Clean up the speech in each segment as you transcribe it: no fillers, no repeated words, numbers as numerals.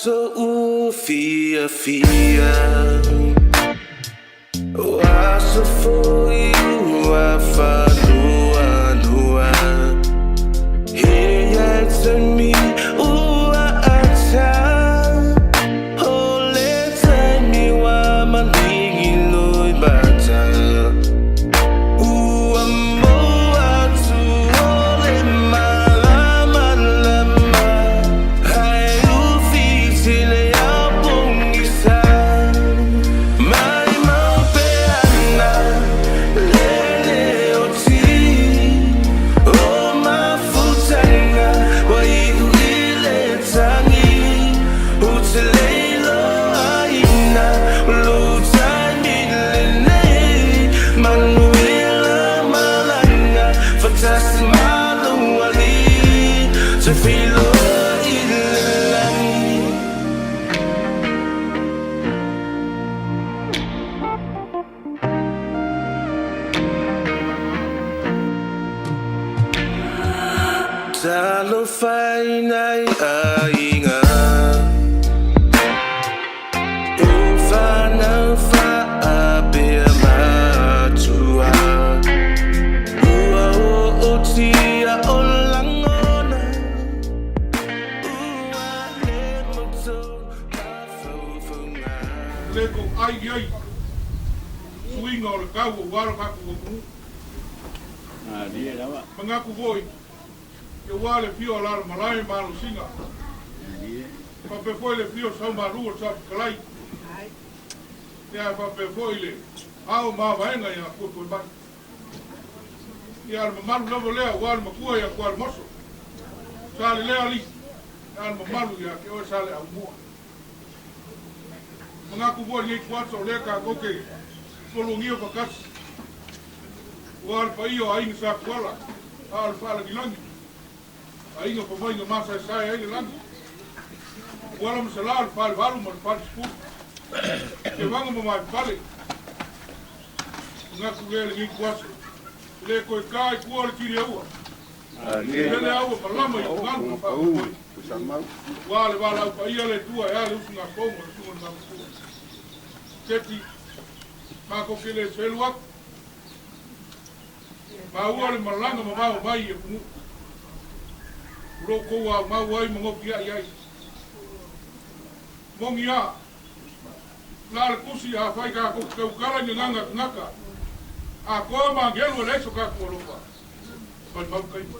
Aso ua fiafia, o aso foi ua faanoanoa. He ia taimi ua ata, o le taimi ua maligi loimata. Ua maua atu o le malamalama, ae ufi tele au pogisa. Maimau pea na lele o ti, o mafutaga ua iu i le tagi. Ou te le iloaina lou taimi lenei, manuia malaga faatasi ma lou alii, toe feiloai i le lagi. Talofa i nai aiga o fanau faapea matua, ua ootia o lagona, ua le mautou mafaufauga. Le kou ai i ai suiga o le tau aua lo tatou atunuu. Manatu foi, aua le afio o Alalamalae ma Alosina, faapea foi le afio o Saumalu o le Saofetalai, ia faapea foi le ao ma Avaega ia Tuatuemai. Ia le mamalu lava lea aua le matua ia Tualemoso, Sa le lea alii, ia le mamalu ia te oe Sa le Aumua. Manatu foi lenei tuaso o lea tatou te tualuagia faatasi, aua le paia o aiga Sa Tuala, a o le faalagilagi, aiga fafaiga masaesae ai le lagi. Tuala ma Salā le falevalu ma le falesefulu, Tevaga ma Maipale. Manatu lea lenei tuaso, e le toe ta i tua le tiliaua. Lele au e malama i galu ma faamoemoe. Ua le valaau paia le Atua e a le usugafono a le susuga i le Gamatua. Seti, matou te le selu atu. Maua le malaga mamao mai i atunuu. O lo outou aumau ai ma nofiai ai. Moni a, la le tusi afai tatou te tautala i gagana tagata, atoa ma agelu e leai so tatou alofa. Maumau taimi.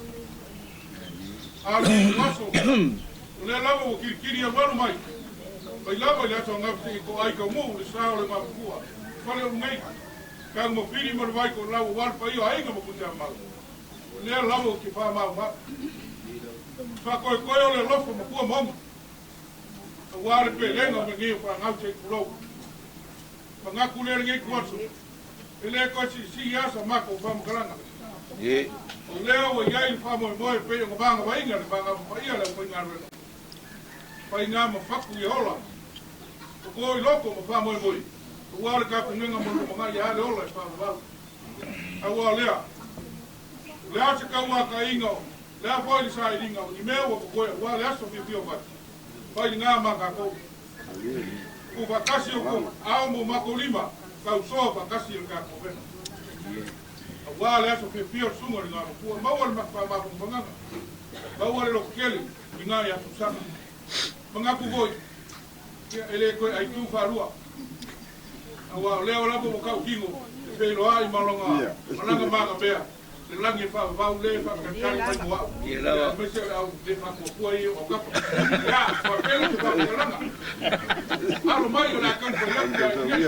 A o le aso, o lea lava ua kilikili alualu mai, mai lava i le aso ananafi seia to'a ai taunuu le sa o le Igoamatua, fale o nei, Taugofili ma le vai toelau aua le paia o aiga ma Tuisamau. O lea lava ou te faamaumau. Faatoetoe o le alofa matua maogi, aua le pelega o mea nei o fanau se i tulou. Manatu lea lenei ituaso, e le toe siisii lava sa matou faamatalaga. O lea ua i ai le faamoemoe e pei ona vagavaina le vagavapaia a le aufaigaluega, faiga ma fatu ia ola, toto i loto ma faamoemoe, aua le tapenega mo le lumanai ae a le ola e faavavau. Aua o lea, o le a se tauataiga, o le a foi le sailiga o ni mea ua totoe aua le aso fiafia o fatu, fai lena ma tatou. Tuufaatasi o kou ao ma o matou lima, tausoa faatasi i le tatou avega. Aua le aso fiafia o le susuga i le Gamatua, maua le faamafanafanaga, maua le lototele i na ia tausaga. Manatu foi, ia e le toe aitu faalua, aua o lea lava ua tautino e feiloai ma lona malaga magamea, le lagi e faavavau le faatalitali mai mo au, ia aemaise o le au le faatuatua ia o aukapa. Ia, faapena se faamatalaga. Alo mai o le a taumafai atu ia i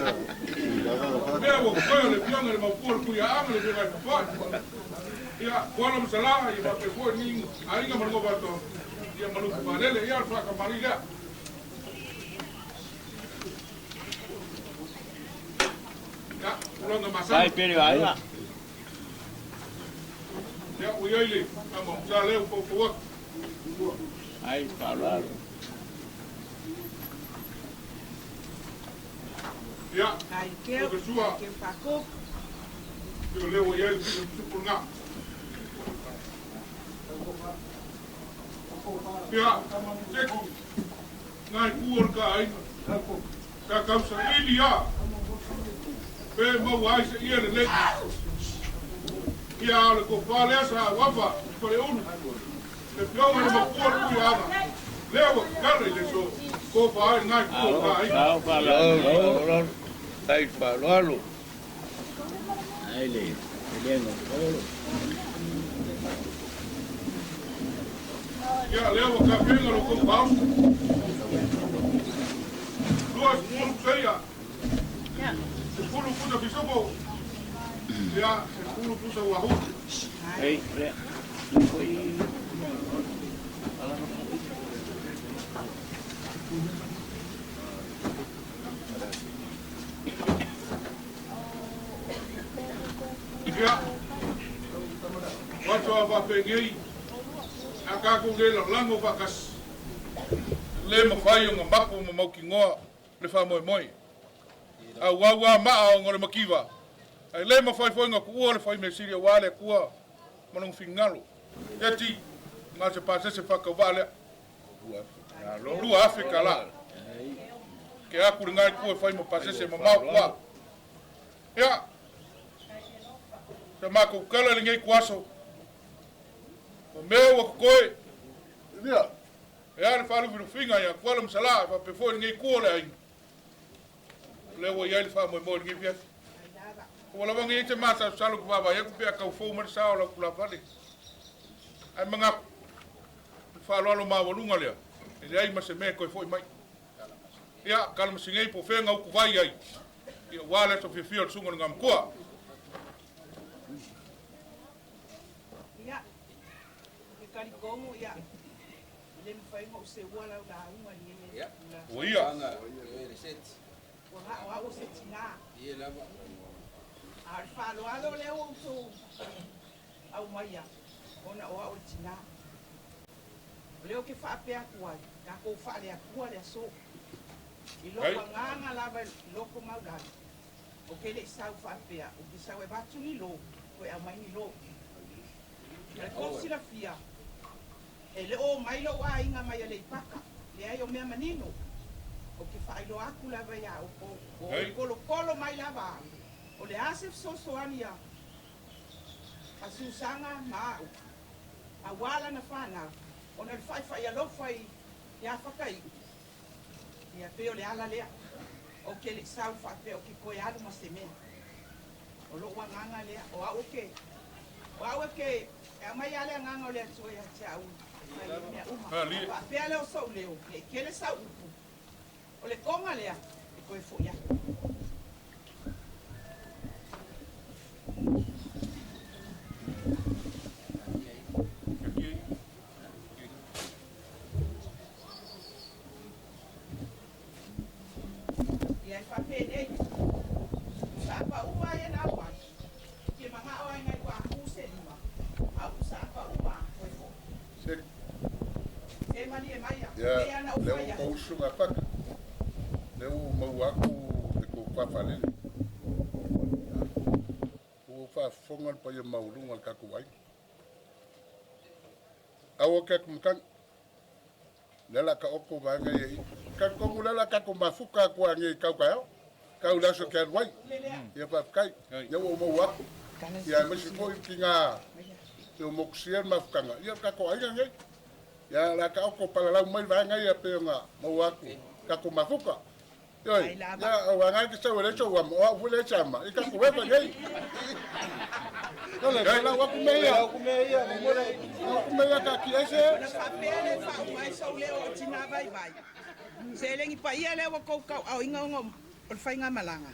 O mea ua totoe o le afioga i le Maopu o le Tuiaaga le afioga i Faatoai. Ia, Tuala ma Salā, ia faapea foi ni aiga ma le Govato, ia ma Lutu Faalele, ia o le faakamali lea. Ia, tulaga masani. Ia, ua i ai le tama o Sa lea ua foufou atu. Ai, faaaloalo. Ia, o le sua, o lea ua i ai le supu lena. Ia, Seki. Ngai ku o le ka aiga. Sa kausaili a. Pe maua ai se ia lelei. Ia o le kopa lea sa auafa i Faleulu. Le fioga le mapua le Tuiaga. Lea ua kala i le so. Kopa ai ngai ku o le ka aiga. Malo, tai faaaloalo. Ai le lengo tolo. Ia lea ua kapenga lo kou paoso. 20 seia. 10 pusa fisopo. Ia, 10 pusa uahu. Ei, le. Foi. Ia, wato a whapengei, a kākou le lalago whakasi. Le mawhai o ngā mapu ma mauki ngoa le whamoemoe. A uaua maa o ngore makiwa. Ai le mawhai foi ngā kuua le whai me siri a wale kua manungu fingalo. E ti, ngā se pāsese whakawā lea. Lua Afrika la. Ke aku le ngai kua whai ma pāsese ma mau kua. Ia, sa mākou kala le ngei kuaso. O mea ua kokoe. Ia. E a le whalufilufinga ia kuala masala, wha pe foi le ngei kua le ainga. Le ua iai le wha moe moe le ngei fiafi. Ua lava ngei te mata salu ku vava ia ku pea kau fou mari sao la kula fale. Ai mangaku. Le whaaloalo mā walunga lea. E le ai ma se mea koe foi mai. Ia, kalama singei po whenga uku vai ai. Ia wā le so fiafia o le sunga le ngā mkua. Ia, ke kalikongo ia. Le mawhai ngo se ua lau la unga ni e. O ia. Ua nga o au se tina. A le whaaloalo le o uto au maia. Ona o au le tina. O leo ke whaapea ku ai. Ka kou whaale akua le aso. I loko nganga lava i loko maulani. O ke le sau whaapea. O ke sau e batu ni lo. Koe au mai ni lo. Le kou silafia. E le o mai lo a inga mai a le ipaka. Le ai o mea manino. O ke whailo aku lava ia o o o kolo kolo mai lava. O le ase soso ani ia. A susanga ma au. A wala na whanau. O na le whai whai alofa i ia whakai. Ia pe o le ala lea. O ke le sau whape o ke koe alu ma se mea. O lo wanganga lea. O au ke. O au ke. E a mai ale nganga o le atua ia te au. Mai le mea uma. Ali. Whapea leo sau leo. E kele sau upu. O le konga lea. E koe fo ia. Ia e whapea nei. Sa pa uma ia na wai. Ke manga o ai ngai kwa ku se lima. Au sa pa uma koe fo. Se E mani e maia. Ia E ana o le whaia. o usunga paka. Le o mau aku le ko whawhalele. Ua whaafonga le paia mauluga le kakou aiga. Aua ke aku matagi. Le la ka oko vaega ia i. Kakogu le la kako mafuka aku a ngei kau kaeo. Kau le aso ke alu ai. Ia faafetai. Ia ua ou maua aku. Ia aemaise foi ki ngā te o mokusia le mafutaga. Ia le kako aiga ngei. Ia la ka oko palalau mai le vaega ia pe ona maua aku kako mafuka. Oi, ia o anga ke sau le so wa mo au le chama. I kako wepa ngei. Ole, la wa ku me ia. Ku mea ia, mo le. Ku me ia ka ki ese. Ona whapea le wha umai sau leo o tina vai vai. Se lengi pa ia leo kau kau au inga ongo o le whainga malanga.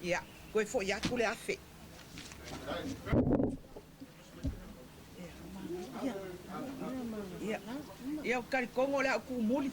Ia, koe fo ia ku le afe. Ia, ia o kari kongo le au ku muli.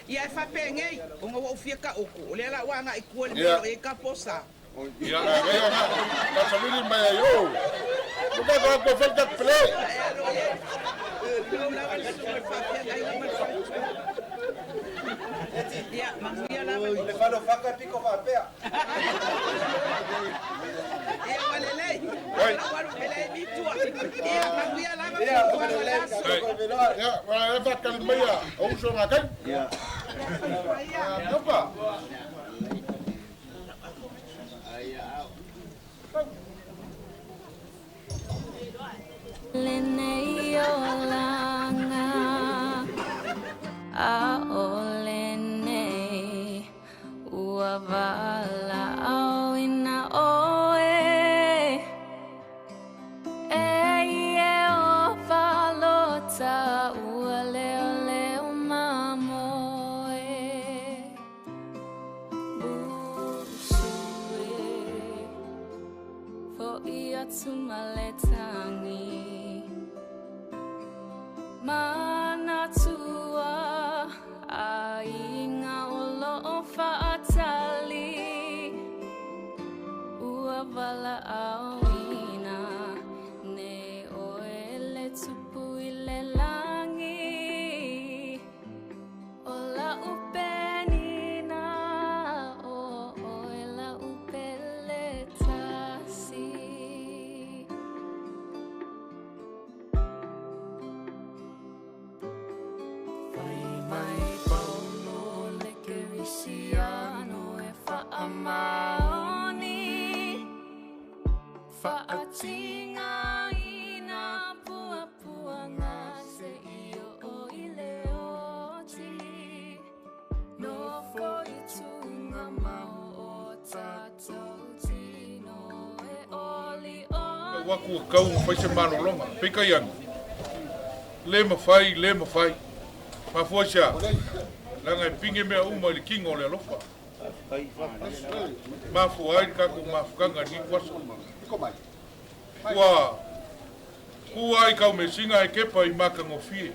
Ia e faapegei ona ua ou fia taoto o lea la ua agai i tua i le mea o lo o i ai ka posa. Ia, pasavili mai ai o. Luka ko ko fel tak play. Ia, manuia lava. O le falo faka piko faapea. Ia, ua lelei. Ua alu pele i tua. Ia, manuia lava. Ia, ua lelei. Ia, ua e fakali mai a o uso ngā kai. Ia. Opa. Lenei olaga ʻaʻole nei ua valaʻauina ʻoe e Ieova lota ua leoleo mamoe busu e foʻi atu ma le tagi manatua aiga o loʻo faʻatali ua valaʻauina nei ʻoe le tupu i le lagi o laʻu penina o ʻoe laʻu pele tasi. Fai mai Paulo le Kerisiano e faamaoni faatigaina puapuaga se i oo i le oti nofo i tugamao o tatou tino e oli Ua aku kau ma fai se malologa. Peitai ane, le mafai, le mafai. Mafua i se a? Leaga e pige mea uma i le kino o le alofa. Mafua ai le tatou mafutaga i lenei aso. Ua ku ai kau mesinga e kepa i matagofie.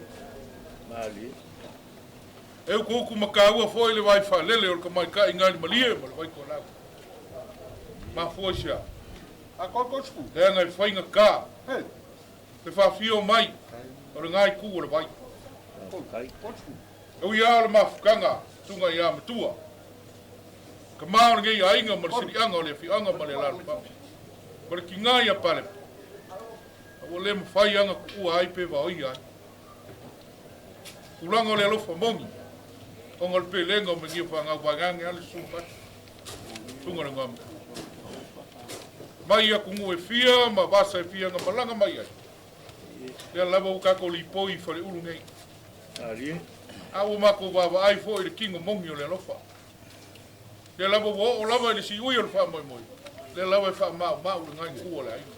E ukuuku ma kāua foi le vai faalele o le tamaitai galimalie ma le vai toalau. Mafua i se a? Leaga e faigata le faafio mai o le itu o le vai. E ui lava o le mafutaga susuga ia matua, ka ma o lenei aiga ma le siliaga o le afioaga ma le alaalafaga ma le tiga ia Palepa, a ua le mafai aga tuua ai pe vaoia ai. Tulaga o le alofa moni, ona o le pelega o mea fanau vaeane a le susu fati, susuga le igoa matua. Mai atunuu e fia ma vasa e fia na malaga mai ai. Lea lava ua tatou lipoi i Faleulu nei. A ua matou vaavaai foi i le tino moni o le alofa. Lea lava ua oo lava i le siui o le faamoemoe, lea lava e faamaumau le gaitū o le aiga.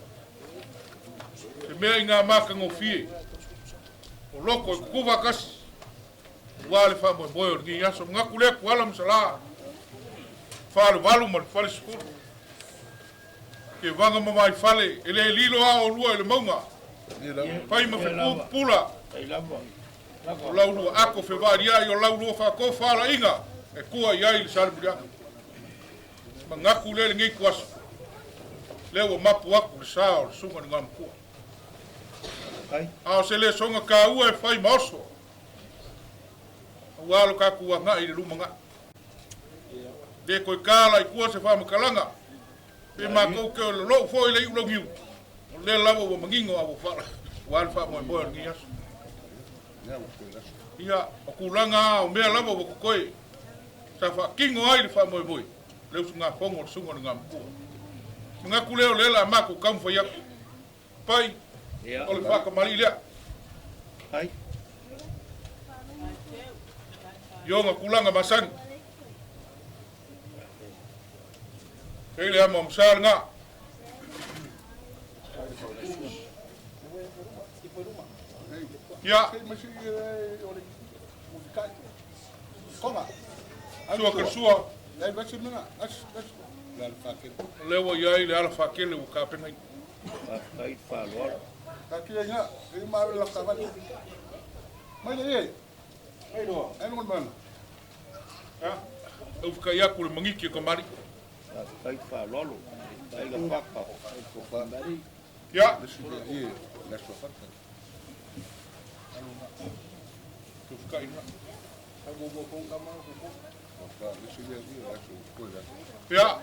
Se mea i ngā matagofie, o loko e tutuva kasi, ua le faamoemoe o lenei aso. Manatu lea Tuala ma Salā, falevalu ma le falesefulu. Ke vaga ma vaifale, e le lilo a o lua i le mauga. Fai ma fepu pupula. O laulua ako fevaaliai o laulua faakofa alaiga e tua i ai le salemuliaga. Manatu lea lenei tuaso. Lea ua mapu atu le sa o le susuga i le Igoamatua. A o se lesoga taua e fai ma oso, aua lo tatou agai i le lumanai. Le koe kala i kua se whamakalanga. Pe mākou ke o le lou foi le iu lau. O le lava ua mangingo a ua whala. Ua le wha moe moe o lengi aso. Ia, o kulanga a o mea lava ua kokoe. Sa wha kingo ai le wha moe moe. Le usu ngā fongo o le sunga o le ngā mkua. Mga leo le la mākou kamu whai aku. Pai, o le whakamari lea. Ai. Ionga kulanga masani. Kei le ama msal ngā. Ia. Sua ka sua. Lewa iai le ala whakele ua kāpengai. Kai whaloalo. Ka kia inga, e maro la kavali. Mai le e. Mai loa. Ai no mana. Ia. Au whakai aku le mangiki o ka mari. Kai whaloalo. Kai la whaka. Ia. E, la sua whaka. Te whakai ngā. Ia.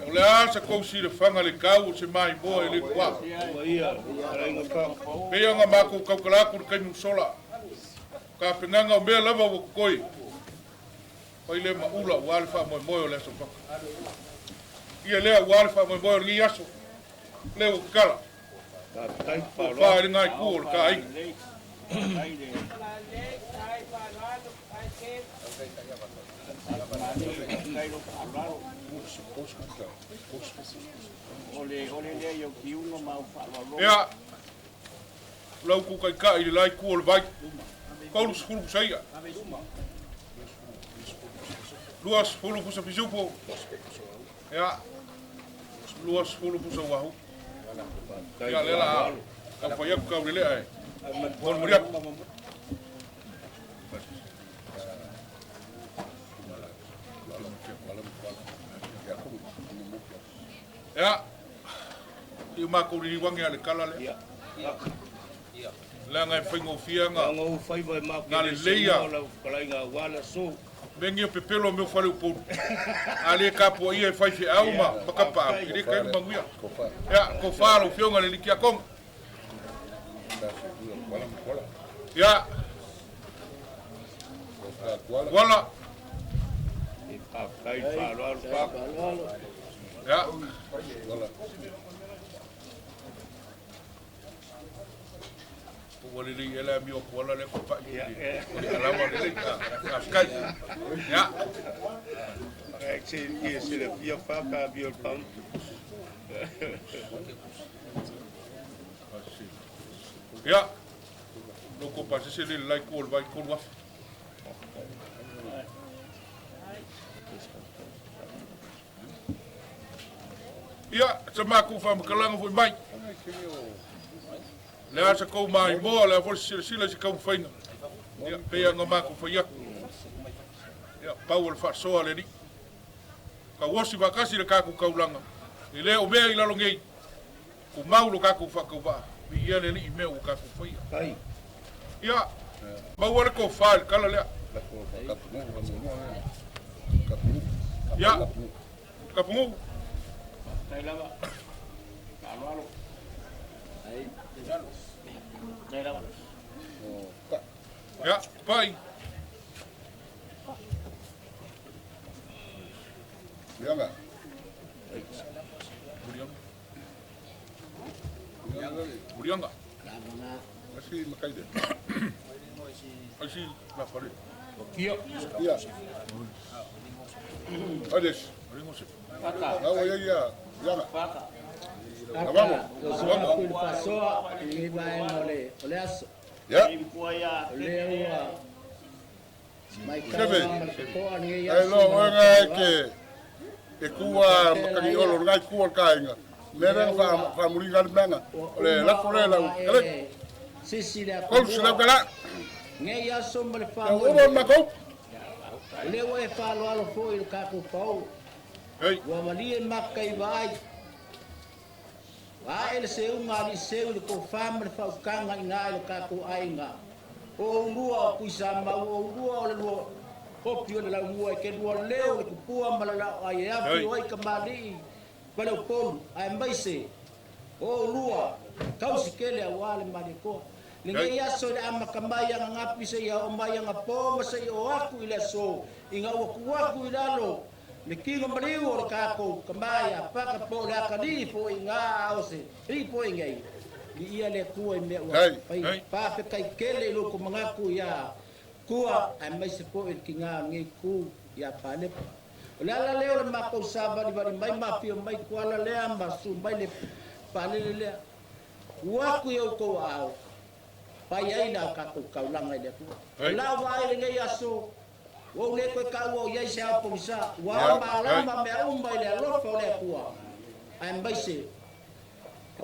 O le asa kousi le whanga le kau o se mai moa e le kua. Ua ia, karainga whaka. Pea ngā mākou kaukalaku le kaimu sola. Ka penganga o mea lava ua kokoi. Pai le maula ua le wha moe moe o le aso whaka. Ia lea ua le wha moe moe o le ngi aso. Le ua kala. Kai Ua whaloalo. wha e le ngai ku o le ka ainga. Kai le. Kai lo whaloalo. Ole, ole lea i o kiunga mau whaloalo. Ia. Lau ku kai kai le lai ku o le vai. Kaulu sefulu pusa ia. 20 pusa pisupo. Ia. 20 pusa wahu. Ia le la. Ka whai aku kau le lea e. Mol muri aku. Ia. I o mākou ririwangi a le kala lea. Ia. Lea ngai whaingofia ngā. Ngā ngau whaiwa e māku. Ngā le leia. O lau kalainga wala so. Mengi o pepelo meu whare upolu. A le kapua ia e whai whia au ma makapa au. I le kai manguia. Ia, ko whāro whionga le liki a konga. Ia. Wala. E kai whaloalo whaka. Ia. Ua lelei ela mi o kuala le ko pai. O le alawa lelei. Ka kai. Ia. Ai se ia se le fia whaka bi o pam. Ia. Loko pa se le lai ko le vai ko wafa. Ia, sa mākou whamakalanga foi mai. Le asa kou mai moa, le a fo sila sila se kau whainga. Ia, pea ngā mākou whai aku. Ia, pau o le whasoa le ni. Ka wosi wakasi le kākou kaulanga. I lea o mea i lalo ngei. Ku mau lo kākou whakau waa. Mi ia le li i mea o kākou whaia. Kai. Ia, maua le kou wha le kala lea. Ia, kapungu. Kai lava. Whaloalo. Kai lava. Ia, pai. Lianga. Murianga. Murianga. Asi makaide. Asi la fare. Kia. Ia. Ades. Ringo se. Whaka. Awa ia ia. Lianga. Whaka. Vamos. Vamos. Pasoa i vaega o le o le aso. Ia. Kua ia. O lea ua mai Seve. kaua ma le koa lenei Ai aso lo ma le oenga e faaaloalo. ke e kua makani olo ngai kua kainga. Mere fa fa muringa le manga. Ua O le uma lafo le lau. ona Kale. e sisi le Kolu sila atunuu. kala. Nei aso ma le Ia faamoemoe. uro makou. O lea ua e faaaloalo foi i le tatou pao. Hei. Ua malie maka i vaai. Ua ae le seuga a seu i le tofā ma le faautaga i gā i le tatou aiga. O ulua o Tuisamau, o ulua o le lua Kopi o le laumua e ke lua leo le kupua ma le lao ai e afi o ai ka malii pale o polu ae maise o lua kausi kele au le malikoa. Lenei aso le amaka mai anga ngapi se ia o mai anga po ma se i o aku i le aso inga ua kuaku i lalo le kinga maliu o le kākou ka mai a paka po le akali po i ngā ao se ri po i ngai li ia le kua i mea ua pai pāpe kai kele i loko mangaku ia kua ai mai se po i ki ngā ngei ku ia palepa. O le ala leo le mākou sa vali vali mai mafio mai kuala lea ma su mai le palele lea. Uaku i au kou ao pai ai la kākou kaulanga i le kua. O lau vaai le ngei aso o le koe kaua o iai se au pongisa ua malama mea uma i le alofa o le akua. Ai mai se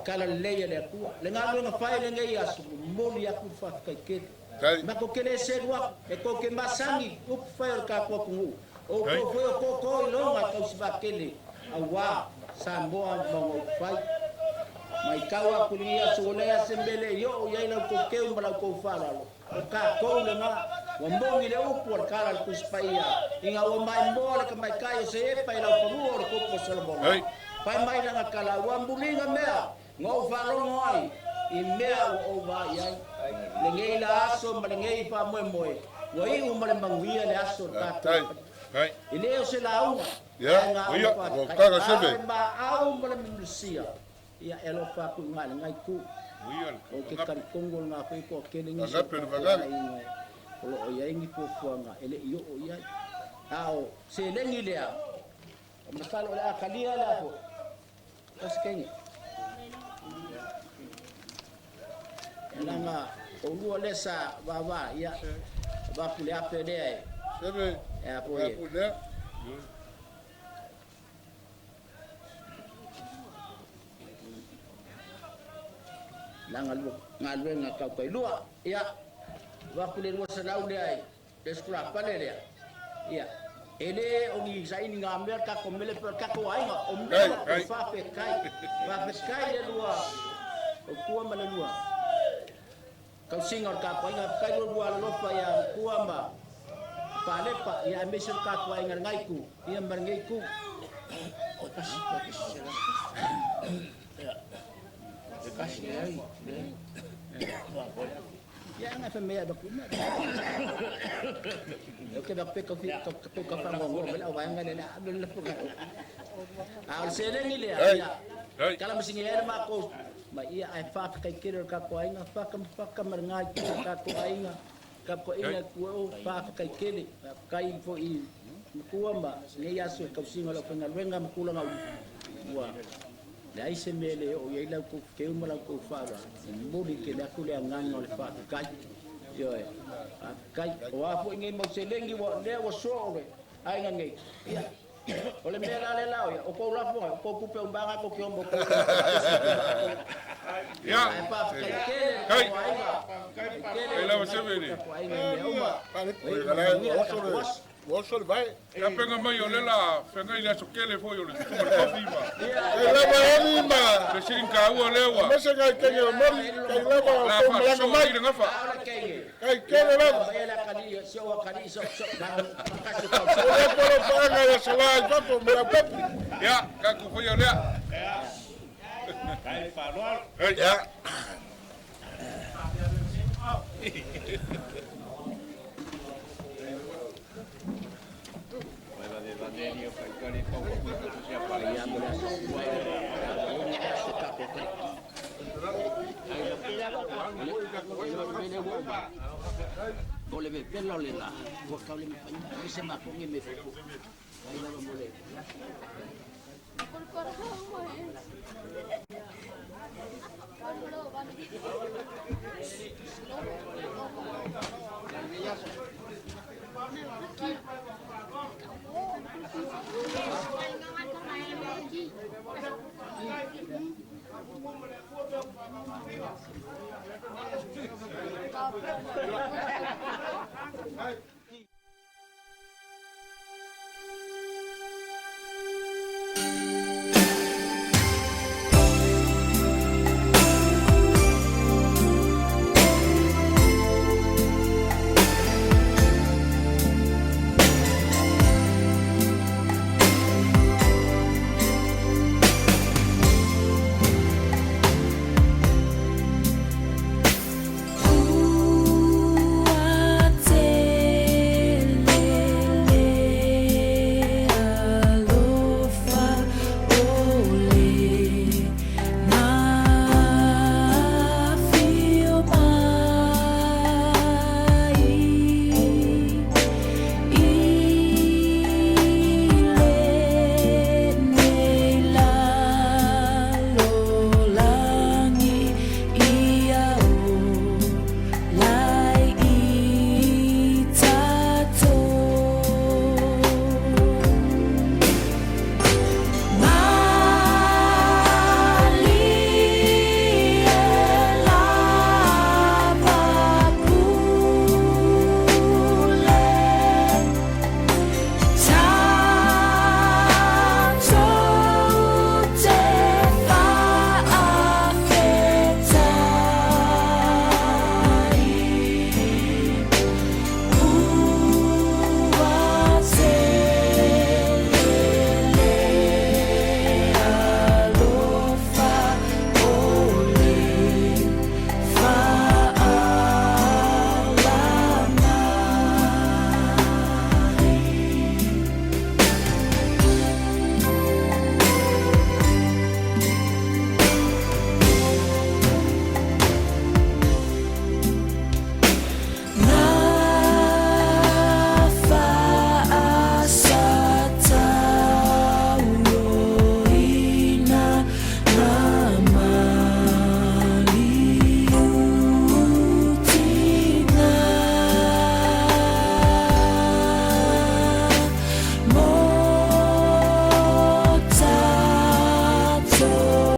kala lei le akua. Le ngaluenga fai le ngei aso moli aku whawhikai kele. Mako kele se lua e ko ke masangi upu fai o le kākua kungu. O ko foi o koko i longa kausiva kele. Aua Samoa maunga upu fai. Mai kau aku ni aso o lea sembele yo iai lau kokeu ma lau kou whalalo. O kākou le ngā wa mongi le upu o le kala le kuspaia. Inga ua mai moa le ka mai kai o se epa i lau pangua o le kopo Solomona. Pai mai langa kala ua mulinga mea ngau whalongo ai i mea ua o vai ai. Le ngei la aso ma le ngei wha moe moe. Ua iu ma le manguia le aso o tātou. I leo se launga. Ia, ua kaga sebe. Ma au ma le mimlusia. Ia e alofa aku i ngā le ngai ku. O ke karikongo ngā whai ko kele ngisi o inga o lo o iai ngi puafuanga e le i o iai. Ao, se lengi lea. O masalo o le akalia lea po. O se kenge. Nanga o lua lesa wawa ia. Wapu le ape lea e. Sebe. E apo e. Wapu lea. Langa lua ngaluenga kau kai lua ia wapu le lua salau lea e le skula pale lea ia ele o ni saini ngā mea kako mele pe kako ainga o mea o whawhe kai le lua o kua ma le lua kau singa o kako ainga kai lua lua lofa ia kua ma palepa ia mese o kako ainga ngai ku ia mar ngai ku o kasi kasi ai ia nga fa mea ba kuma o ke ba pe ko fi ko ko fa ngo ngo la wa nga le la le pu ka a o se le ni le ia kala masingi ele ma ko ma ia ai fa kai kere ka ko ainga fa ka mar ngai ka ko ainga ka ko inga ku o fa kai kere kai fo i ku ma le ia so ka singa la fa ngaluenga mkula nga ua le ai se mele o iai lau kou keu ma lau kou whaara. Moli ke le aku le anganga o le whaakai. Ioe. Kai. O a fo ingai mau se lengi wa lea wa soa o le ainga ngei. Ia. O le mea la le lao ia. O kou lafu ngai. O kou kupe umbanga kou kio mo kou. Ia. Ai whaakai kele. Kai. O ainga. Kai lawa se mele. O ainga mea uma. O le vai. Ka penga mai o lela whengai le aso kele foi o le tutu ma le kofi ma. Kai lava oli ma. Le sirin ka ua lewa. Mese ngai kenge o mori. Kai lava o La kou fa malanga so mai. i le ngafa. Kai kele lava. O O le polo whaanga ia sala i papo me au pepu. Ia, ka ku foi o lea. Kai whaloalo. Ia. O le pela o le la, ua kau le mewhaina, se makongi me fuku. Ai lava mo le.